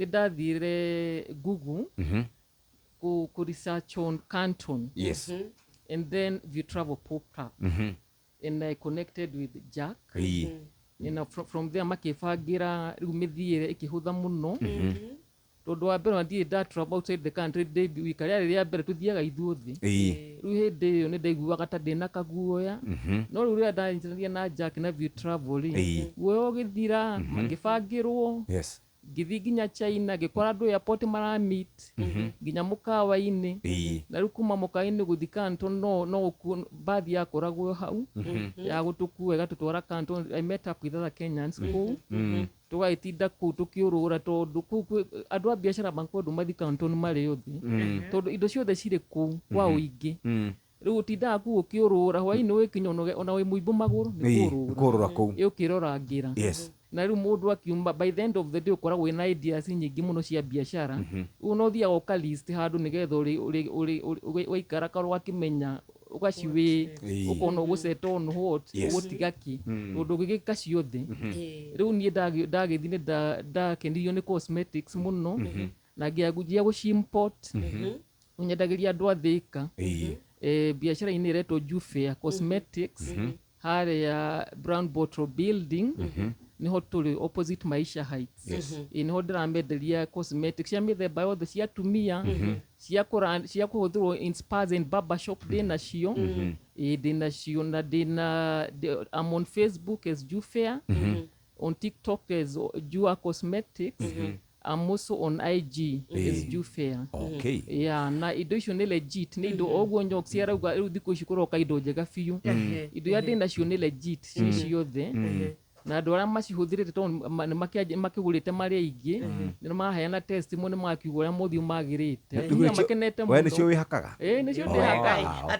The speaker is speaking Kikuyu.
Nĩ ndathire Google ku research on Canton and then View Travel popped up and I connected with Jack. And from there makĩbangĩra rĩu mĩthiĩre ĩkĩhũtha mũno, tondũ wa mbere ona ndirĩ nda travel outside the country ndĩ wika. Rĩarĩ rĩa mbere tũthiaga ithuothe. Rĩu hĩndĩ ĩyo nĩ ndaiguaga ta ndĩna kaguoya, no rĩu rĩrĩa ndanyitanĩria na Jack na View Travel rĩ, guoya ũgĩthira, ngĩbangĩrwo, ngĩthiĩ nginya China, ngĩkora andũ airport maramit nginya mũkawa-inĩ. Na rĩu kuma mũkawa-inĩ gũthiĩ Canton no bathi yakoragwo hau ya gũtũkua ĩgatũtwara Canton. I met up with other Kenyans kũu, tũgagĩtinda kũu tũkĩũrũra, tondũ kũu andũ a biacara makwendwo mathiĩ Canton marĩ othe, tondũ indo ciothe cirĩ kũu kwa ũingĩ. Rĩu ũtindaga kũu ũkĩũrũra, hwaĩ-inĩ ũgĩkinya ũnoge, ona wĩ mũimbu magũrũ nĩ kũũrũra. Kũrũra kũu. Ĩ, ũkĩrora ngĩra. Na rĩu mũndũ akiuma, by the end of the day ũkoragwo wĩna ideas nyingĩ mũno cia biacara. Rĩu no ũthiaga ũka list handũ nĩgetha ũrĩ waikara karũ ũgakĩmenya ũgaciwĩ, ũkona ũgũset on what, ũgũtiga kĩ, tondũ ũgĩgĩka ciothe. Rĩu niĩ ndagĩthiĩ nĩ ndakenirio nĩ cosmetics mũno na ngĩanjia gũci-import. Nyendagĩria andũ a Thĩka, biacara-inĩ ĩretwo Juffair Cosmetics, harĩa Brown Bottle Building niho tũrĩ, opposite Maisha Heights. Ĩ, niho ndĩramenderia cosmetics cia mĩthemba yothe, cia atumia, cia kũhũthĩrwo in spas and barber shop ndĩnacio. Ĩ, ndĩnacio na I'm on Facebook as Juffair, on TikTok as Jua Cosmetics. I'm also on IG as Juffair. Yeah, na indo icio nĩ legit, nĩ indo oguo Nyox arauga. Rĩu thikũ ici kũroka indo njega biũ. Indo iria ndĩnacio nĩ legit ci ciothe, na andũ arĩa macihũthĩrĩte, tondũ nĩ makĩgũrĩte marĩ aingĩ, nĩ maheana testimony, makiuga ũrĩa mothiũ magĩrĩte. Atumia makenete We nĩcio mũno. wĩhakaga? Ĩĩ, nĩcio ndĩhakaga. Ah, okay.